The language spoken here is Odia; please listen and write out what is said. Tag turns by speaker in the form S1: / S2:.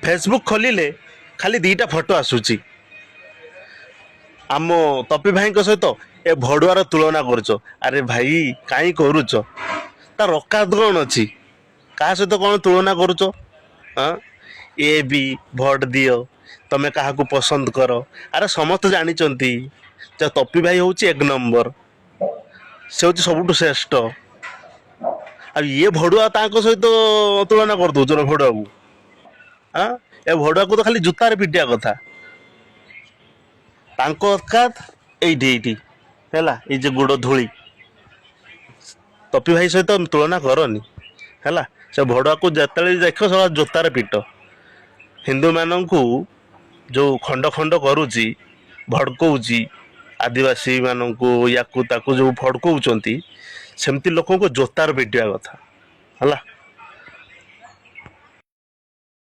S1: ଫେସବୁକ୍ ଖୋଲିଲେ ଖାଲି ଦୁଇଟା ଫଟୋ ଆସୁଛି। ଆମ ତପି ଭାଇଙ୍କ ସହିତ ଏ ଭଡ଼ୁଆର ତୁଳନା କରୁଛ। ଆରେ ଭାଇ, କାହିଁ କରୁଛ? ତାର ଔକାତ କ'ଣ ଅଛି? କାହା ସହିତ କ'ଣ ତୁଳନା କରୁଛ? ହଁ, ଏ ବି ଭୋଟ ଦିଅ, ତମେ କାହାକୁ ପସନ୍ଦ କର। ଆରେ, ସମସ୍ତେ ଜାଣିଛନ୍ତି ଯେ ତପି ଭାଇ ହେଉଛି ଏକ ନମ୍ବର, ସେ ହେଉଛି ସବୁଠୁ ଶ୍ରେଷ୍ଠ। ଆଉ ଇଏ ଭଡ଼ୁଆ, ତାଙ୍କ ସହିତ ତୁଳନା କରିଦଉଛ ନା ଭଡ଼ୁଆକୁ? ହଁ, ଏ ଭଡ଼ୁଆକୁ ତ ଖାଲି ଜୁତାରେ ପିଟିବା କଥା। ତାଙ୍କ ଔକାତ ଏଇଠି ଏଇଠି ହେଲା, ଏଇ ଯେ ଗୋଡ଼ ଧୂଳି। ତପି ଭାଇ ସହିତ ତୁଳନା କରନି, ହେଲା? ସେ ଭଡ଼ୁଆକୁ ଯେତେବେଳେ ଦେଖ, ଶଳା ଜୋତାରେ ପିଟ। ହିନ୍ଦୁମାନଙ୍କୁ ଯେଉଁ ଖଣ୍ଡ ଖଣ୍ଡ କରୁଛି, ଭଡ଼କଉଛି, ଆଦିବାସୀମାନଙ୍କୁ, ୟାକୁ ତାକୁ ଯେଉଁ ଭଡ଼କଉଛନ୍ତି, ସେମିତି ଲୋକଙ୍କୁ ଜୋତାରେ ପିଟିବା କଥା, ହେଲା?